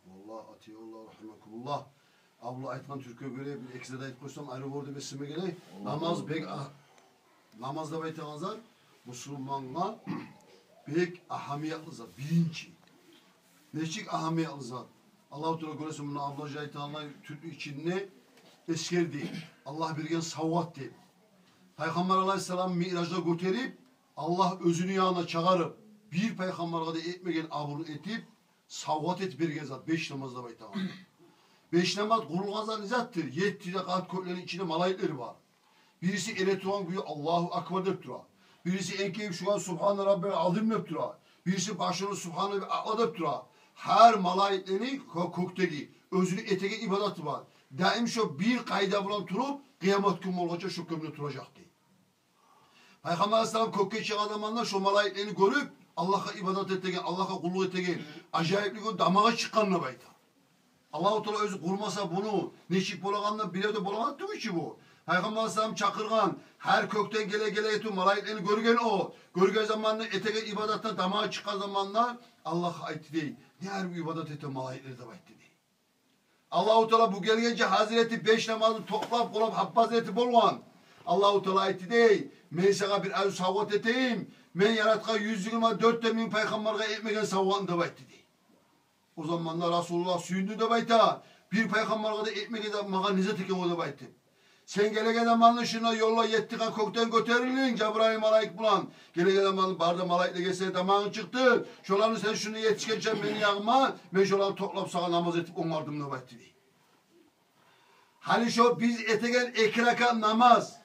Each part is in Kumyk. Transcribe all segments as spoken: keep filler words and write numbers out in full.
Валлагь, атиуллагь, рахимакумуллагь. Абла айтгъан тюркге гёре бир-эки зат айтып къойсам, ари болур деп эсиме геле. Намаз бек а-, намаз деп айтагъан зат бусурмангъа бек агьамиятлы зат, биринчи. Нечик агьамиятлы зат? Аллагьу Таала, гёресен, муна абла жай айтагъанлай тюркню ичинде эсгерди. Аллагь берген савгъат деп. Пайхаммар алайгьиссаламны миъражгъа гётерип, Аллагь оьзюню янына чагъарып, бир пайхаммаргъа да этмеген абурун этип, савгъат этип берген зат беш намаз деп айтагъан. Беш намаз къурулгъан зат не затдыр? Етти де къат кёклени ичинде малайиклери бар. Бириси эретургъан гюйю «Аллагьу акбар» деп тура. Бириси энкейип шугъан «Субгьана раббиял азим» деп тура. Бириси башын «Субгьана раббиял аъла» деп тура. Гьар малайиклени кё-, кёкдеги оьзюню этеген ибадаты бар. Даим шо бир къайда булан туруп, къыямат гюн болгъанча шо кёкде туражакъ дей. Пайхаммар алайгьиссалам кёкге чыгъагъан заманда шо малайиклени гёрюп, Аллагьгъа ибадат этеген, Аллагьгъа къуллукъ этеген ажайыплыгъы дамагъа чыкъгъан деп айта. Аллагьу Таала оьзю къурмаса, буну нечик болагъанын, бирев де болагъан тюгюл чю бу. Пайхаммар алайгьиссалам чакъыргъан, гьар кёкден геле-геле этип малайиклени гёрген о. Гёрген заманда, этеген ибадатдан дамагъа чыкъгъан заманда Аллагьгъа айтды дей: «Не арив ибадат эте малайиклер», — деп айтды дей. Аллагьу Таала бу гелгенче гьазир этип, беш намазны топлап, къурап, гьаппаз этип болгъан. Аллагьу Таала айтды дей: «Мен сагъа бир арив савгъат этейим, мен яратгъан юз йигирма дёрт де минг пайхаммаргъа этмеген савгъатны», — деп айтды дей. О заманда Расулуллагь сююндю деп айта: «Бир пайхаммаргъа да этмеген зат магъа не зат экен о», — деп айтды. «Сен гелеген заманда шунда ёлда етти къат кёкден гётерилдинг Жабрайыл малайик булан. Гелеген заманда бары да малайиклер гелди, сени дамагъынг чыкъды. Шоланы сен шунда етишгенче мени ягъыма, мен шоланы топлап сагъа намаз этип онгардым», — деп айтды дей. Гьали шо биз этеген эки ракаат намаз,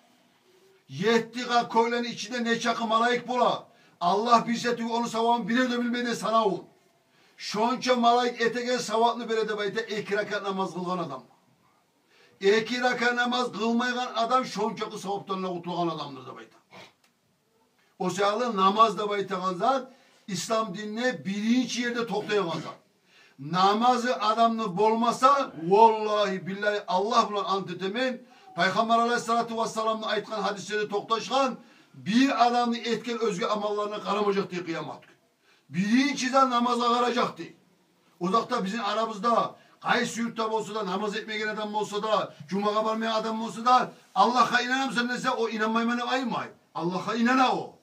етти къат кёклени ичинде нечакъы малайик бола, Аллагь билсе тюгюл ону савабын, бирев де билмей де санавун. Шонча малайик этеген савапны бере деп айта эки ракаат намаз къылгъан адам. Эки ракаат намаз къылмайгъан адам шончакъы савапдан да къутулагъан адамдыр деп айта. О саялы намаз деп айтагъан зат ислам динде биринчи ерде токътайгъан зат. Намазы адамны болмаса, валлагьи, биллагьи, Аллагь булан ант этемен, Пайхаммар алайгьиссалату вассаламны айтгъан гьадислери токъташгъан, бир адамны этген оьзге амалларына къарамажакъ дей къыямат гюн. Биринчи зат намазгъа къаражакъ дей. Озокъда, бизин арабызда къайсы юртда болса да, намаз этмеген адам болса да, жумагъа бармайгъан адам болса да, «Аллагьгъа инанамысан?» десе, о «Инанмайман» деп айтмай. Аллагьгъа инана о.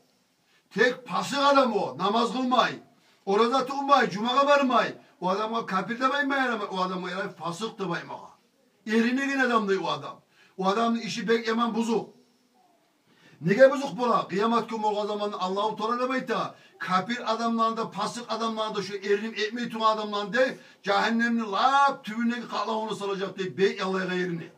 Тек пасыкъ адам о, намаз къылмай, ораза тутмай, жумагъа бармай. О адамгъа капир деп айтмай, о адамгъа ярай пасыкъ деп айтмагъа. Эринеген адам дей о адам. О адамны иши бек яман бузукъ. Неге бузукъ бола? Къыямат гюн болгъан заманда Аллагьу Таала деп айта, капир адамланы да, пасыкъ адамланы да, шо эринип этмей тургъан адамланы да жагьаннемни лап тюбюндеги къатлавуна салажакъ дей, бек яллайгъан ерине.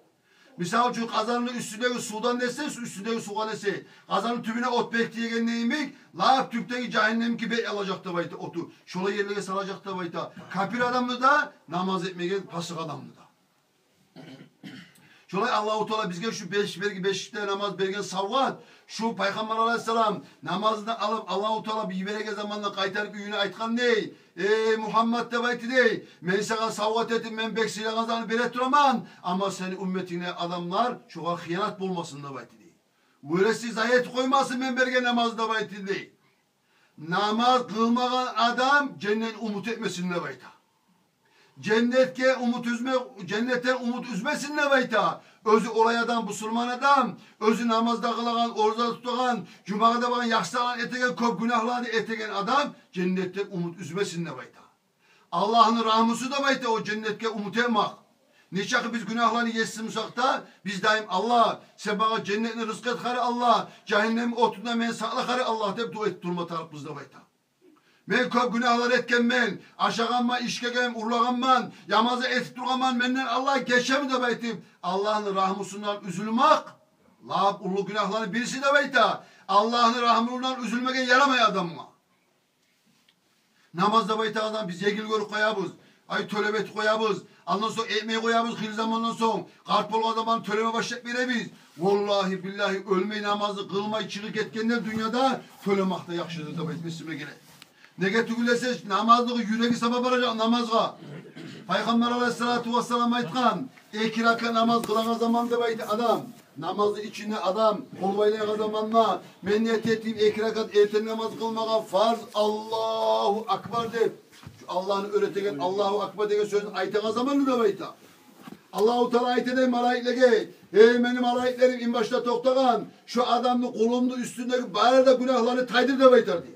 Мисал учун, къазанны уьстюндеги сувдан эсе, уьстюндеги сувгъа эсе, къазанны тюбюне от бек тиеген йимик, лап тюпдеги жагьаннемки бек яллажакъ деп айта оту. Шолай ерлеге салажакъ деп айта капир адамны да, намаз этмеген пасыкъ адамны да. Шолай Аллагьу Таала бизге шу беш берги бешикде намаз берген савгъат. Шу Пайхаммар алайгьиссалам намазны алып, Аллагьу Таала йибереген заманда къайтарып уьюне айтгъан дей: «Эй Мугьаммад, — деп айтды дей, — мен сагъа савгъат этип, мен бек сыйлагъан затны бере тураман, амма сени умметингден адамлар шогъар хыянат болмасын», — деп айтды дей. «Вырасти зая этип къоймасын мен берген намазны», — деп айтды дей. Намаз къылмагъан адам женнет умут этмесин деп айта. Женнетге умут уьзме, женнетден умут уьзмесин деп айта. Оьзю олай адам, бусурман адам, оьзю намаз да къылагъан, ораза тутагъан, жумагъа да барагъан, яхшы затланы этеген, кёп гюнагьланы этеген адам женнетден умут уьзмесин деп айта. Аллагьны рагьмусу деп айта о женнетге умут этмакъ. Нечакъы биз гюнагьланы еси бусакъ да, биз даим: «Аллагь, сен магъа женнетни рызкъы эт хари, Аллагь, жагьаннем отундан мени сакъла хари, Аллагь», — деп дуа этип турма тарыкъбыз деп айта. «Мен кёп гюнагьлар этгенмен, ашагъанман, ичгенмен, урлагъанман, яман зат этип тургъанман, менден Аллагь гечеми?» — деп айтып, Аллагьны рагьмусундан уьзюлмек лап уллу гюнагьланы бириси деп айта. Аллагьны рагьмусундан уьзюлмеге ярамай адамгъа. Намаз деп айтагъан адам биз енгил гёрюп къоябыз. Ай, тёлеп этип къоябыз. Андан сонг этмей къоябыз, хыйлы замандан сонг, къарт болгъан заман тёлеме башлап беребиз. Валлагьи, биллагьи, оьлмей намазны къылмай чыгъып гетгенден дюньяда тёлемек де яхшыдыр деп айтма эсиме геле. Неге тюгюл эсе, намазлыгъы юреги саба баражакъ намазгъа. Пайхаммар алайгьиссалату вассалам айтгъан: «Эки ракаат намаз къылагъан заман, — деп айта адам, — намазны ичинде адам къол байлагъан заманда, мен ният этейим эки ракаат эртен намаз къылмагъа, фарз, Аллагьу акбар деп, Аллагьны оьр этеген, Аллагьу акбар деген сёзню айтагъан заманда деп айта. Аллагьу Таала айта дей малайиклеге: «Эй мени малайиклерим, инг башда токътагъан, шо адамны, къулумну уьстюндеги бары да гюнагьланы тайдыр», — деп айтар дей.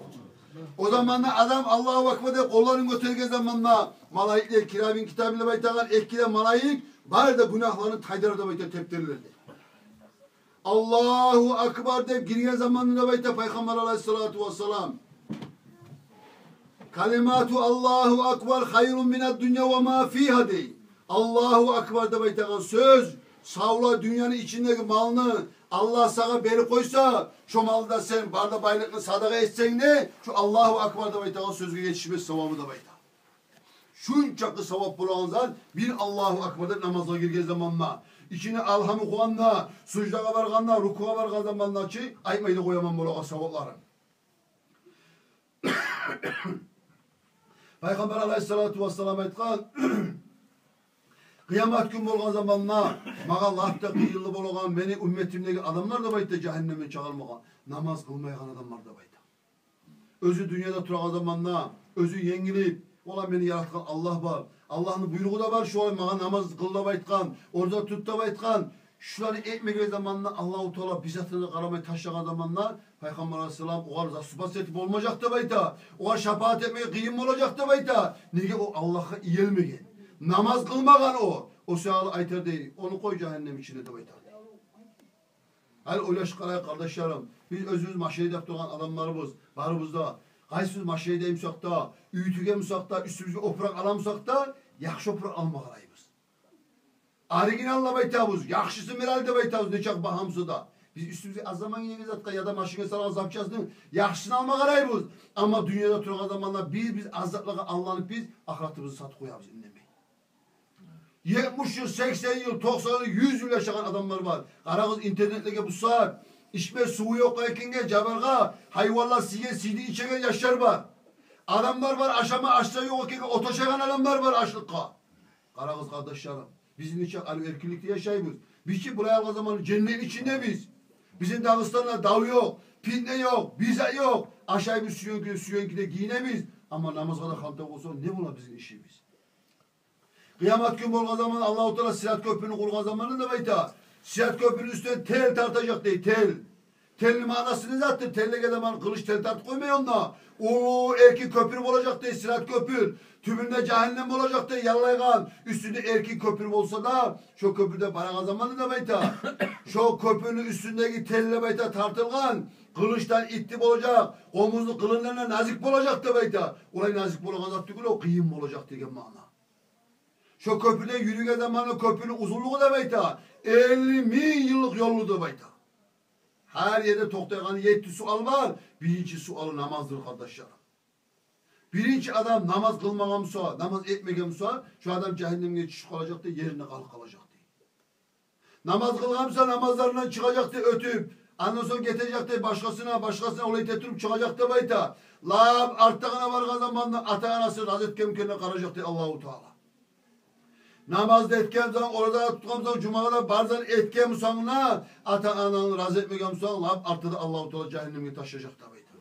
О заманда адам Аллагьу акбар деп къолларын гётерген заманда малайиклер, кирамин китабин деп айтагъан эки де малайик бары да гюнагьланы тайдырар деп айта, тептирилер дей. «Аллагьу акбар» деп гирген заманда деп айта Пайхаммар алайгьиссалату вассалам: «Калимату Аллагьу акбар хайрун минад дунья ва ма фигьа», — дей. «Аллагьу акбар» деп айтагъан сёз, савлай дюньяны ичиндеги малны Аллагь сагъа берип къойса, шо малда сен бары да байлыкъны садагъа этсенг де, шо «Аллагьу акбар» деп айтагъан сёзге етишмес савабы деп айта. Шунчакъы савап болагъан зат бир «Аллагьу акбар» деп намазгъа гирген заманда, ичине алгьам охугъанда, суждагъа баргъанда, рукугъа баргъан заманда чы айтмай да къояман болагъан савапларын. Пайхаммар алайгьиссалату вассалам айтгъан: «Къыямат гюн болгъан заманда магъа лап да къыйынлы болагъан мени умметимдеги адамлар, — деп айта, — жагьаннемден чыгъармагъа намаз къылмайгъан адамлар», — деп айта. Оьзю дюньяда турагъан заманда оьзю енгилип: «Валлагь, мени яратгъан Аллагь бар, Аллагьны буйругъу да бар, шолай магъа намаз къыл деп айтгъан, ораза тут деп айтгъан». Шуланы этмеген заманда Аллагьу Таала бир затына да къарамай ташлагъан заманда Пайхаммар алайгьиссалам огъар заступаться этип болмажакъ деп айта, огъар шапаат этмеге къыйын болажакъ деп айта. Неге? О Аллагьгъа иелмеген, намаз къылмагъан о. О саялы айтар дей: «Ону къой жагьаннем ичине», — деп айтар дей. Гьали ойлашып къарайыкъ, къардашларым. Биз оьзюбюз машина айдап турагъан адамларбыз, барыбыз да. Къайсыбыз машина айдаймусакъ да, уьйтюгемусакъ да, уьстюбюзге опуракъ аламусакъ да, яхшы опуракъ алма къарайбыз. Оригинал деп айтабыз, яхшысын берели деп айтабыз, нечакъы багьа буса да. Биз уьстюбюзге аз заман гийеген затгъа яда машинге салагъан запчастьны яхшысын алма къарайбыз. Амма дюньяда турагъан заманда биз, биз аз затлагъа алданып, биз ахыратыбызны сатып къоябыз индемей. Етмиш йыл, сексен йыл, токъсан йыл, юз йыл яшагъан адамлар бар. Къарагъыз интернетлеге, бу сагьат ичме суву ёкъ экенге жабаргъа гьайванлар сийген сийни ичеген яшлар бар. Адамлар бар, ашама ашса ёкъ экенге от ашагъан адамлар бар ачлыкъгъа. Къарагъыз, къардашларым, биз нечакъы эркинликде яшайбыз. Биз чи булай алгъан заманда женнетни ичиндебиз. Бизин Дагъыстанда дав ёкъ, питне ёкъ, бир зат ёкъ. Ашайбыз сюйген кюйде, сюйген кюйде гийинебиз. Амма намазгъа да хантав болса, не бола бизин ишибиз? Къыямат гюн болгъан заман, Аллагьу Таала Сират кёпюрню къургъан заманда деп айта, Сират кёпюрню уьстюнден тел тартажакъ дей, тел. Телни маънасы не затдыр? Теллеге заман къылыч тел тартып къоймай онда. Уллу эркин кёпюр болажакъ дей, Сират кёпюр. Тюбюнде жагьаннем болажакъ дей, яллайгъан. Уьстюнде эркин кёпюр болса да, шо кёпюрде барагъан заманда деп айта, шо кёпюрню уьстюндеги тел деп айта тартылгъан, къылычдан итти болажакъ, къомузну къылындан да назик болажакъ деп айта. Олай назик болагъан зат тюгюл о, къыйын болажакъ деген маъна. Шо кёпюрден юрюген заманда кёпюрню узунлугъу деп айта, элли минг йыллыкъ ёлну деп айта. Гьар ерде токътайгъаны етти суал бар. Биринчи суалы намаздыр, къардашлар. Биринчи адам намаз къылмагъан буса, намаз этмеген буса, шо адам жагьаннемге тюшюп къалажакъ дей, еринде къалып къалажакъ дей. Намаз къылгъан буса, намазларындан чыгъажакъ дей оьтюп, андан сонг гетежек дей башгъасына, башгъасына, олай эте туруп чыгъажакъ деп айта. Лап артдагъына баргъан заманда ата-анасы рази этгенмикен деп къаражакъ дей Аллагьу Таала. Намаз да этген сонг, ораза да тутгъан сонг, жумагъа да баргъан этген сонг да, ата-ананы рази этмеген сонг, лап артда да Аллагьу Таала жагьаннемге ташлажакъ деп айта.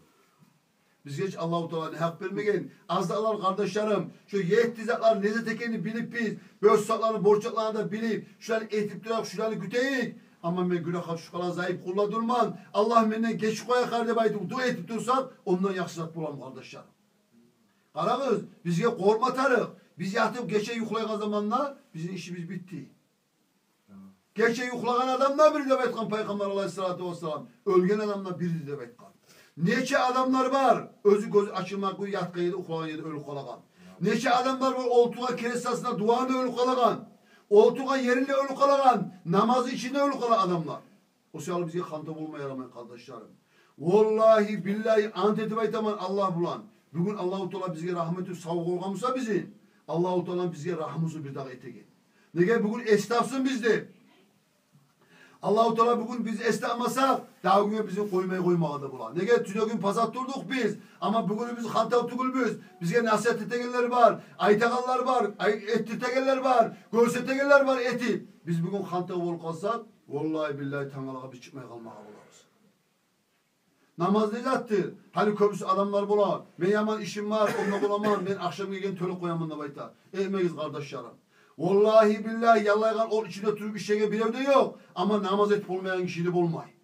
Бизге гьеч Аллагьу Таала не гьакъ бермеген? Аз затлар, къардашларым, шо етти затлар не зат экенин билип биз, бёш затланы, борч затланы да билип, шуланы этип турайыкъ, шуланы кютейик. Амма мен гюнагьгъа тюшюп къалагъан заип къул да дюрмен, Аллагь менден гечип къоя къар деп айтып дуа этип турсакъ, ондан яхшы зат боламы, къардашларым? Къарагъыз, бизге къоркъма тарыкъ. Биз ятып гече юхлайгъан заманда бизин ишибиз битди. Гече юхлагъан адам да бир деп айтгъан Пайхаммар алайгьиссалату вассалам, оьлген адам да бирди деп айтгъан. Нече адамлар бар, оьзю гёзю ачылмагъан кюйде ятгъан ерде, юхлагъан ерде оьлюп къалагъан. Нече адамлар бар, олтургъан креслосунда, диванында оьлюп къалагъан. Олтургъан еринде оьлюп къалагъан, намазны ичинде оьлюп къалагъан адамлар. О саялы бизге хантав болма ярамай, къардашларым. Валлагьи, биллагьи, ант этип айтаман Аллагь булан. Бугюн Аллагьу Таала бизге рагьмат этип сав къойгъан буса бизин, Аллагьу Таала бизге рагьмусу бир дагъы этеген. Неге бугюн эс тапсын биз деп. Аллагьу Таала бугюн биз эс тапмасакъ, дагъы гюнге бизин къоймай къоймагъа да бола. Неге тюнегюн пазат турдукъ биз, амма бугюн биз хантав тюгюлбюз. Бизге насигьат этегенлер бар, айтагъанлар бар, ай-, этдиртегенлер бар, гёрсетегенлер бар этип. Биз бугюн хантав болуп къалсакъ, валлагьи, биллагьи, тангалагъа биз чыкъмай къалмагъа болабыз. Намаз не затдыр? Гьали кёбюсю адамлар бола: «Мен яман ишим бар, онда боламан, мен ахшам гелген тёлеп къояман», – деп айта. Этмегиз, къардашларым. Валлагьи-биллагьи, яллайгъан от ичинде туруп ишлеген бирев де ёкъ. Амма намаз этип болмайгъан гиши де болмай.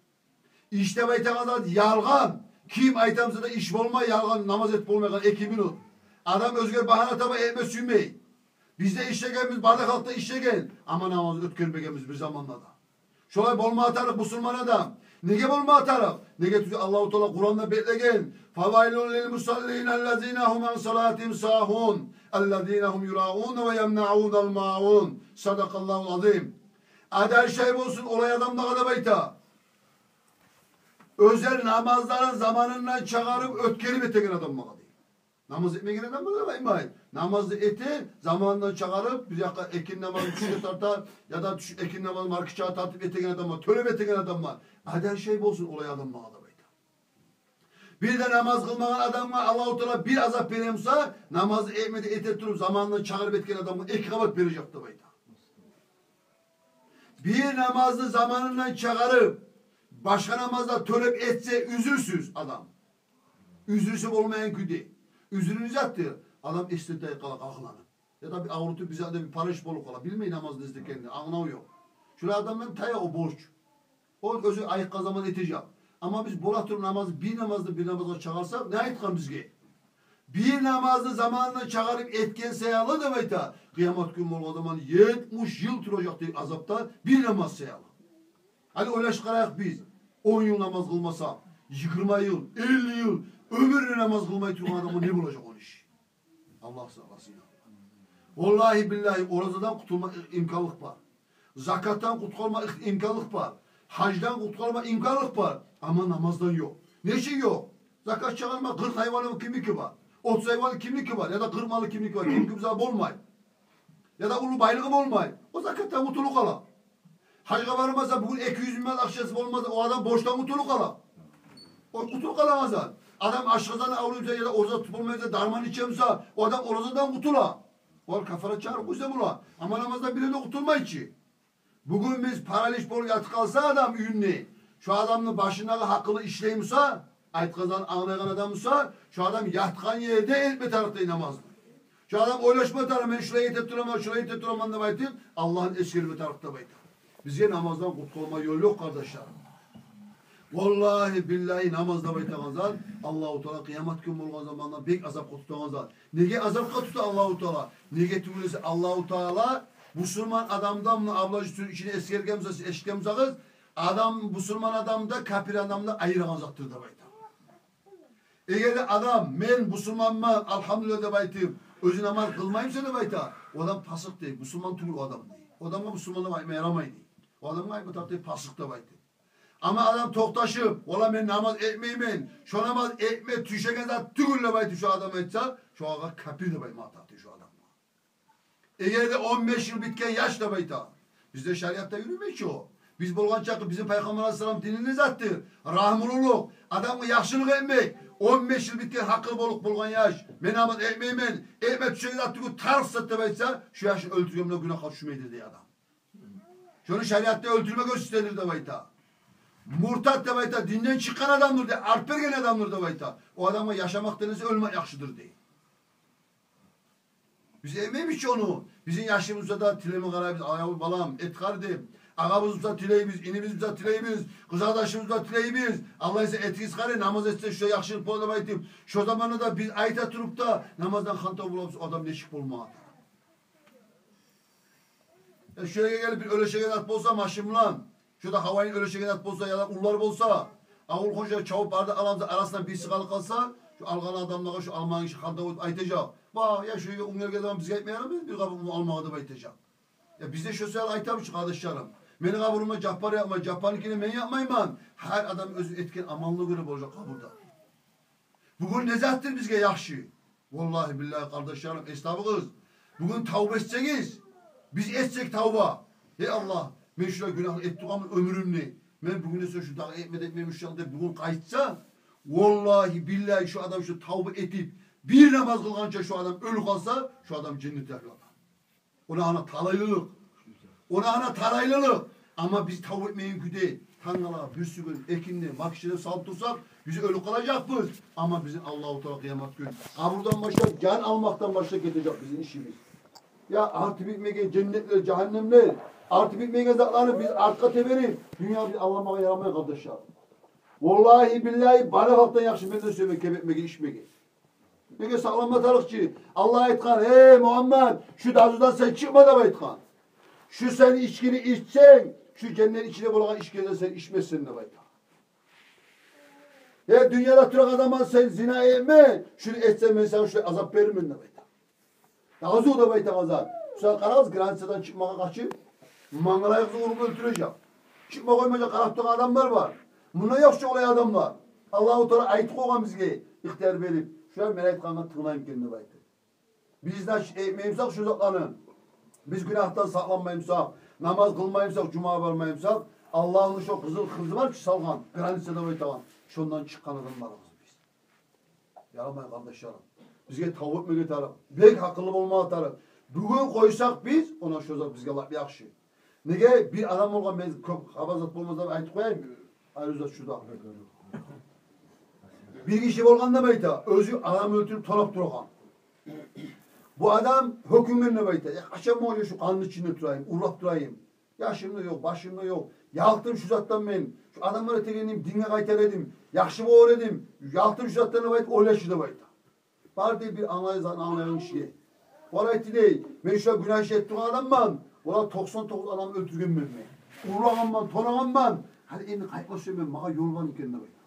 Иш деп айтагъан зат ялгъан. Ким айтамса да иш болмай, ялгъан, намаз этип болмайгъан эки минут. Адам оьзге багьана таба, этме сюймей. Биз де ишлегенбиз, бары халкъ да ишлеген. Амма намазны оьтгермегенбиз бир заманда да. Шолай болма тарыкъ бусурман адам. Неге болма тарыкъ? Неге тюгюл Аллагьу Таала Къуранда белгилеген: «Фавайлун лил мусаллин, аллазина гьум ан салатигьим сагьун, аллазина гьум юраун ва ямнаунал маун». Садакъаллагьул азим. Адаршай болсун олай адамлагъа деп айта, оьзлер намазларын заманындан чыгъарып, оьтгерип этеген адамлагъа дей. Намаз этмейген адам бар деп айтмай. Намазны эте, заманындан чыгъарып, бир якъгъа экинни намазын тюшге тарта, яда тюш, экинни намазын маркачагъа тартып этеген адам бар, тёлеп этеген адам бар. Адаршай болсун олай адамлагъа деп айта. Бир де намаз къылмагъан адамгъа Аллагьу Таала бир азап бере буса, намазны этмей де эте туруп, заманындан чыгъарып этген адамгъа эки къабат бережек деп айта. Бир намазны заманындан чыгъарып, башгъа намазлар тёлеп этсе, уьзюрсюз адам. Уьзюрсю болмайгъан кюйде. Уьзюрю не затдыр? Адам эсинден тайып къала, къалгъанланы. Яда бир аврутуп, бир зат да, бир паралич болуп къала. Билмей намазны не зат экенни, англаву ёкъ. Шолай адамдан тая о борч. О оьзю айыкъгъан заман этежек. Амма биз бола туруп намазны, бир намазны бир намазгъа чыгъарсакъ, не айтгъан бизге? Бир намазны заманындан чыгъарып этген саялы деп айта, къыямат гюн болгъан заман етмиш йыл туражакъ дей азапда бир намаз саялы. Гьали ойлашып къарайыкъ биз. Он йыл намаз къылмаса, йигирма йыл, элли йыл, оьмюрюне намаз къылмай тургъан адамгъа не болажакъ ону иши? Аллагь сакъласын. Валлагьи-биллагьи, оразадан къутулма имканлыкъ бар. Закатдан къутулма имканлыкъ бар. Гьаждан къутулма имканлыкъ бар. Амма намаздан ёкъ. Нечик ёкъ? Закат чыгъарма, къыркъ гьайваны кимники бар? Отуз гьайваны кимники бар? Яда къыркъ малы кимники бар? Кимники бар болмай. Яда уллу байлыгъы болмай. О закатдан къутулуп къала. Гьажгъа бармаса, бугюн эки юз минг манат акъчасы болмаса, о адам борчдан къутулуп къала. О къутулуп къала азан. Адам ашкъазаны авруйса яда ораза тутуп болмайса, дарман ичемсе, о адам оразадан къутула. О кафарат чыгъарып къойса бола. Амма намаздан бир де къутулмай чы. Бугюн биз паралич болуп ятып къалса адам уьюнде, шо адамны башындагъы гьакъылы ишлей буса, айтгъанын англайгъан адам буса, шо адам ятгъан ерде этме тарыкъ дей намазны. Шо адам ойлашма тарыкъ: «Мен шулай этип тураман, шулай этип тураман», – деп айтып, Аллагьны эсгерме тарыкъ деп айта. Бизге намаздан къутулма ёл ёкъ, къардашлар. Валлагьи-биллагьи, намаз деп айтагъан зат Аллагьу Таала къыямат гюн болгъан заманда бек азапгъа тутагъан зат. Неге азапгъа тута Аллагьу Таала? Неге тюгюл эсе Аллагьу Таала бусурман адамда, муна, абла жусуну ичине эсгерген буса, сиз эшитген бусагъыз, адам, бусурман адамда, капир адамда айырагъан затдыр деп айта. Эгер де адам: «Мен бусурманман, алгьамдулиллагь», – деп айтып, оьзю намаз къылмай буса деп айта, о адам пасыкъ дей, бусурман тюгюл о адам дей. О адамгъа бусурман деп айтма ярамай дей. О адамгъа айтма тарыкъ дей пасыкъ деп айтып. Амма адам токъташып: «Валлагь, мен намаз этмеймен, шо намаз этме тюшеген зат тюгюл», – деп айтып шо адам айтса, шогъар капир деп айтма тарыкъ дей шо адамгъа. Эгер де он беш йыл битген яш деп айта. Бизде шариатда юрюмей чи о. Биз болгъан чакъы бизин Пайхаммар алайгьиссалам дини не затдыр? Рагьмулулукъ. Адамгъа яхшылыкъ этмек. Он беш йыл битген гьакъыл болуп болгъан яш: «Мен намаз этмеймен, этме тюшеген зат тюгюл, тарыкъ зат», – деп айтса, шо яшны оьлтюрген булан гюнагьгъа тюшмейдир дей адам. Шону шариатда оьлтюрме гёрсетедир деп айта. Муртад деп айта, динден чыкъгъан адамдыр дей, арт берген адамдыр деп айта. О адамгъа яшамакъдан эсе оьлмек яхшыдыр дей. Биз этмейбиз чи ону. Бизин яшыбыз буса да тилеме къарайбыз: «Аяв балам, эт гьар», – деп. Агъабыз буса тилейбиз, инибиз буса тилейбиз, къызардашыбыз буса тилейбиз. Аллагь эсе этигиз гьари, намаз этсе, шо яхшылыкъ бола деп айтып. Шо заманда да биз айта туруп да намаздан хантав болабыз, о адам нечик болмагъа. Э, шо ерге гелип бир оьлешеген ат болса машин булан, шо да гьавайын оьлешеген ат болса, яда уллар болса, авул хоншу чавуп барды, аламса, арасындан бириси къалып къалса, шо алгъан адамлагъа шо алмагъан гиши хантав болуп айтажакъ: «Вагь, я, шо ерге унг гелген заман бизге айтмай ярамай эди бир къабур алмагъа», – деп айтажакъ. Я биз де шо саялы айтабыз чы, къардашларым. Мени къабурума Жаппар якъмай, Жаппарныкин мен якъмайман. Гьар адам оьзю этген амалына гёре болажакъ къабурда. Бугюн не затдыр бизге яхшы? Валлагьи-биллагьи, къардашларым, эс табыгъыз. Бугюн тавба этсегиз, биз этсек тавба: «Эй Аллагь, мен шулай гюнагьны этип тургъанман оьмюрюмде. Мен бугюнден сонг шу дагъы этме де этмеймен шу якъны», – деп бугюн къайтса, валлагьи-биллагьи, шо адам шо тавба этип, бир намаз къылгъанча шо адам оьлюп къалса, шо адам женнетде яшар. О да гьана талайлылыкъ. О да гьана талайлылыкъ. Амма биз тавба этмейген кюйде, Тангала, бирсигюн, экинде, макишеде салып турсакъ, биз оьлюп къалажакъбыз. Амма бизин Аллагьу Таала къыямат гюн къабурдан башлап, жан алмакъдан башлап гетежек бизин ишибиз. Я арты битмеген женнетлер, жагьаннемлер, арты битмеген затланы биз артгъа теберип, дюнья биз аламагъа ярамай, къардашлар. Валлагьи, биллагьи, бары халкъдан яхшы менден сюемен кеп этмеге, ичмеге. Неге, сакъланма тарыкъ чы. Аллагь айтгъан: «Эй, Мугьаммат, шу дазудан сен чыкъма», — деп айтгъан. «Шу сен ичкини ичсенг, шу женнет ичинде болагъан ичкиден сен ичмессен», — деп айта. «Эй, дюньяда турагъан заман сен зина этме, шуну этсенг, мен сагъа шулай азап берирмен», — деп айта. Дазу деп айтагъан зат. Шулар, къарагъыз, границадан чыкъмагъа къачып, мангалайыгъызны уруп оьлтюрежек. Чыкъма къоймажакъ къарап турагъан адамлар бар. Мунда ёкъ чу олай адамлар. Аллагьу Таала айтып къойгъан бизге, ихтияр берип, шулар мен айтгъангъа тынглаймы экен деп айтып. Биз, значит, этмеймисакъ шу затланы, биз гюнагьдан сакъланмаймысакъ, намаз къылмаймысакъ, жумагъа бармаймысакъ, Аллагьны шо къызыл хызы бар чы салгъан, граница деп айтагъан, шондан чыкъгъан адамларбыз биз. Ярамай, къардашларым. Бизге тавба этмеге тарыкъ. Бек гьакъыллы болмагъа тарыкъ. Бугюн къойсакъ биз, ондан шо зат бизге лап яхшы. Неге, бир адам болгъан, мен кёп хабар зат болмас деп айтып къояйым. Айры зат шу да. Бир гиши болгъан деп айта, оьзю адам оьлтюрюп тонап турагъан. Бу адам гьёкюнген деп айта. Я, къачан мен шу къанны ичинде турайым, урлап турайым? Яшым да ёкъ, башым да ёкъ. Ялкъдым шу затдан мен. Шу адамлар этегенни динге къайтар эдим, яхшы болар эдим. Ялкъдым шу затдан деп айтып ойлаша деп айта. Бар дей бир англай зат, англайгъан гишиге. Олар айтды дей: «Мен шулай гюнагь иш этип тургъан адамман. Олар токъсан тогъуз адам оьлтюргенмен мен. Урлагъанман, тонагъанман. Гьали энни къайтма сюемен, магъа ёл бармы экен?» — деп айта.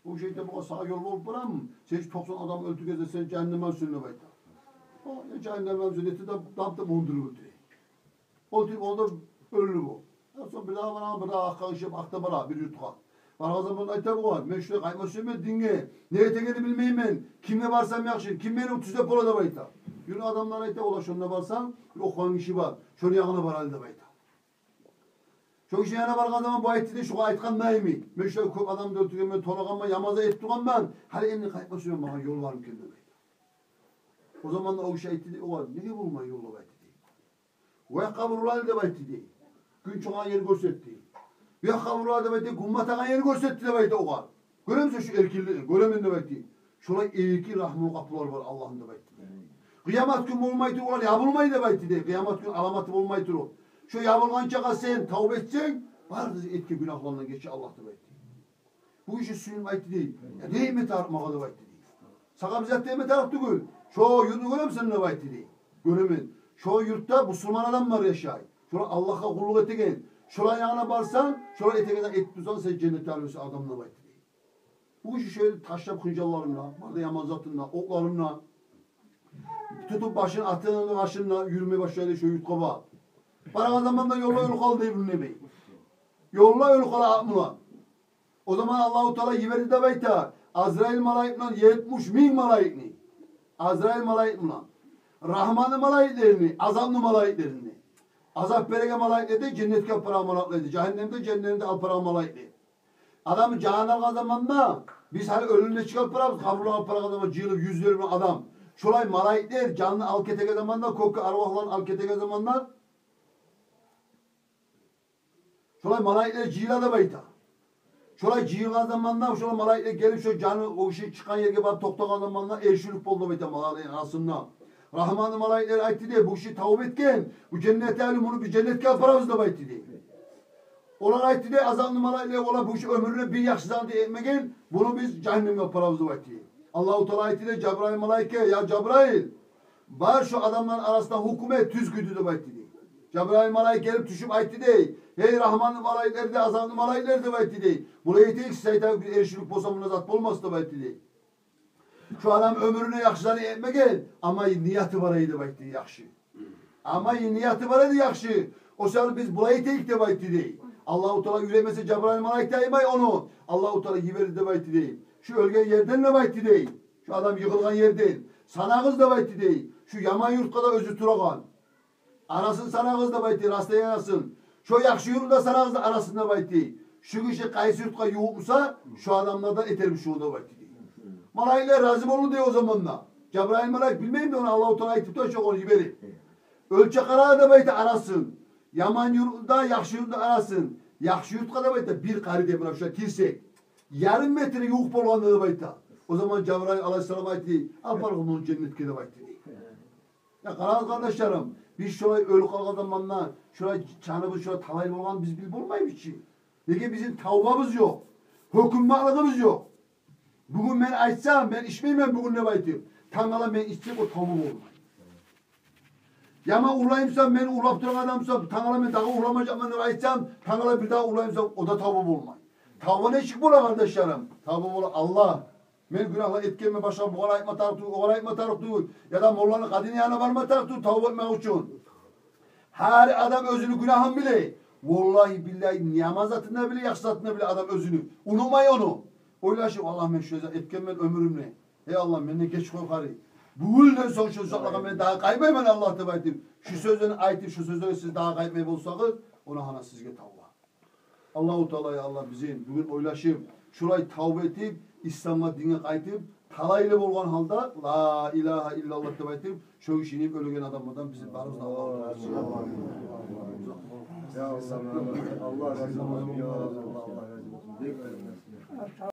О гиши айта: «Бугъар сагъа ёл болуп барамы? Сен токъсан адам оьлтюргенсен, сен жагьаннемге барсанг», — деп айта. О, я жагьаннемге барсанг, нети де, дап да мондуруп оьлтюре. Ол тип, ол да оьлдю бу. Сонг бирдагъы бара, бирдагъы акъгъа ишип, акъда бара бир юртгъа. Баргъан заманда айта бугъар: «Мен шулай къайтма сюемен динге. Не этегенни билмеймен. Кимге барсам яхшы, ким мени тюзеп бола?» — деп айта. Юрю, адамлар айта, олар шонда барсанг, бир охугъан гиши бар, шону ягъына барайлы деп айта. Шо гишини ягъына баргъан заман бу айтды дей, шогъар айтгъан йимик: «Мен шулай кёп адамны оьлтюргенмен, тонагъанман, яман зат этип тургъанман. Гьали энни къайтма сюемен, магъа ёл бармы экен?» — деп айта. О заманда о гиши айтды дей огъар: «Неге болмай ёл?» — деп айтды дей. «О якъгъа бурулайлы», — деп айтды дей. Гюн чыгъагъан ер гёрсетди. «Бу якъгъа бурулайлы», — деп айтды, гюн батагъан ер гёрсетди деп айта огъар. «Гёремисен шу эркинликни?» «Гёремен», — деп айтды. «Шолай эркин рагьмулу къапулар бар Аллагьны», — деп айтды дей. «Къыямат гюн болмай туруп олар ябулмай», — деп айтды дей. «Къыямат гюн аламаты болмай туруп. Шо ябулгъанчагъа сен тавба этсенг, бары да этген гюнагьлардан гече Аллагь», — деп айтды. Бу гиши сююнюп айтды дей: «Я, не этме тарыкъ магъа?» — деп айтды дей. «Сагъа бир зат да этме тарыкъ тюгюл. Шо юртну гёремисен?» — деп айтды дей. «Гёремен. Шо юртда бусурман адамлар яшай. Шолар Аллагьгъа къуллукъ этеген. Шолар ягъына барсанг, шолар этеген зат этип турсанг, сен женнетге алынырсан адам», — деп айтды дей. Бу гиши шо ерде ташлап хынжалларын да, бары да яман затын да, окъларын да, тутуп башын, атыны башын да, юрюме башлады шо юртгъа багъып. Барагъан заманда ёлда оьлюп къалды дей, билмей. Ёлда оьлюп къала ат булан. О заман Аллагьу Таала йиберди деп айта Азраил малайик булан етмиш минг малайикни. Азраил малайик булан. Рагьманны малайиклерини, азапны малайиклерини. Азап береген малайиклер де, женнетге алып барагъан малайиклер де, жагьаннемде, женнетде алып барагъан малайиклер. Адамны жанын алгъан заманда, биз гьали оьлюню нечик алып барабыз, къабурлагъа алып барагъан заман жыйылып юзлер булан адам. Шолай малайиклер жанны алып гетеген заманда, кёкге арвагьларын алып гетеген заманда, шолай малайиклер жыйыла деп айта. Шолай жыйылгъан заманда, шолай малайиклер гелип, шо жаны о гиши чыкъгъан ерге барып токътагъан заманда, эришивлюк болду деп айта малайиклени арасында. Рагьманны малайиклери айтды дей: «Бу гиши тавба этген, бу женнет агьлю, муну биз женнетге алып барабыз», — деп айтды дей. Олар айтды дей, азапны малайиклери: «Олар, бу гиши оьмюрюнде бир яхшы зат да этмеген, муну биз жагьаннемге алып барабыз», — деп айтды дей. Аллагьу Таала айтды дей Жабраил малайикге: «Я Жабраил, бар шо адамланы арасында гьукум эт тюз кюйде», — деп айтды дей. Жабраил малайик гелип тюшюп айтды дей: «Гьей, Рагьманны малайиклери де, азапны малайиклери де», — деп айтды дей. «Булай этейик, сиз айтагъан кюйде эришивлюк болса, мунда зат болмас», — деп айтды дей. «Шо адам оьмюрюнде яхшы зат этмеген, амма нияты бар эди», — деп айтды дей, яхшы. «Амма нияты бар эди яхшы. О саялы биз булай этейик», — деп айтды дей. Аллагьу Таала уьйретмесе Жабраил малайик де айтмай ону. Аллагьу Таала йиберди деп айтды дей. «Шо оьлген ерден», — деп айтды дей. «Шо адам йыгъылгъан ерден санагъыз», — деп айтды дей. «Шо яман юртгъа да оьзю турагъан. Арасын санагъыз», — деп айтды, расстояниясын. «Шо яхшы юртну да санагъыз да арасын», — деп айтды. «Шо гиши къайсы юртгъа ювукъ буса, шо адамлардан этербиз шону», — деп айтды дей. Малайиклер рази болду дей о заманда. Жабраил малайик билмейми де ону, Аллагьу Таала айтып тура шо, ону йиберип. Оьлчеп къара деп айтды арасын. Яман юртну да, яхшы юртну да арасын. Яхшы юртгъа деп айта, бир къари демир ашгъа кирсек, ярым метрге ювукъ болгъанда деп айта. О заман Жабрайыл алайгьиссалам айтды: «Апарыгъыз ону женнетге», – деп айтды. Я къарагъыз, къардашларым, биз шолай оьлюп къалгъан заманда шолай жаныбыз шолай талайлы болгъанын биз билип болмайбыз чы. Неге? Бизин тавбабыз ёкъ, гьёкюнмеклигибиз ёкъ. Бугюн мен айтсам, мен ичмеймен бугюн деп айтып, тангала мен ичсем, о тавба болмай. Я мен урлаймысам, мен урлап турагъан адамсам, тангала мен дагъы урламажакъман деп айтсам, тангала бир дагъы урлаймысам, о да тавба болмай. Тавба нечик бола, къардашларым? Тавба бола: «Аллагь, мен гюнагьлар этгенмен, башгъа бугъар айтма тарыкъ тюгюл, огъар айтма тарыкъ тюгюл, яда молланы, къадини янына барма тарыкъ тюгюл тавба этмек учун». Гьар адам оьзюню гюнагьын биле. Валлагьи, биллагьи, яман затын да биле, яхшы затын да биле адам оьзюню. Унутмай ону. Ойлашып: «Аллагь, мен шу зат этгенмен оьмюрюмде. Гьей Аллагь, менден геч къой гьари. Бугюнден сонг шу затлагъа мен дагъы къайтмайман, Аллагь», – деп айтып, шу сёзлени айтып, шу сёзлеге сиз дагъы къайтмай болсагъыз, она гьана сизге тавба. Аллагьу Таала, я Аллагь, бизин бугюн ойлашып, шулай тавба этип, исламгъа, динге къайтып, талайлы болгъан гьалда «Ла илагьа иллаллагь» деп айтып, шо гишини оьлеген адамлардан бизин барыбызны Аллагьу Таала этсин. Я Аллагь, Аллагь сизин, я Аллагь, Аллагь рази болсун.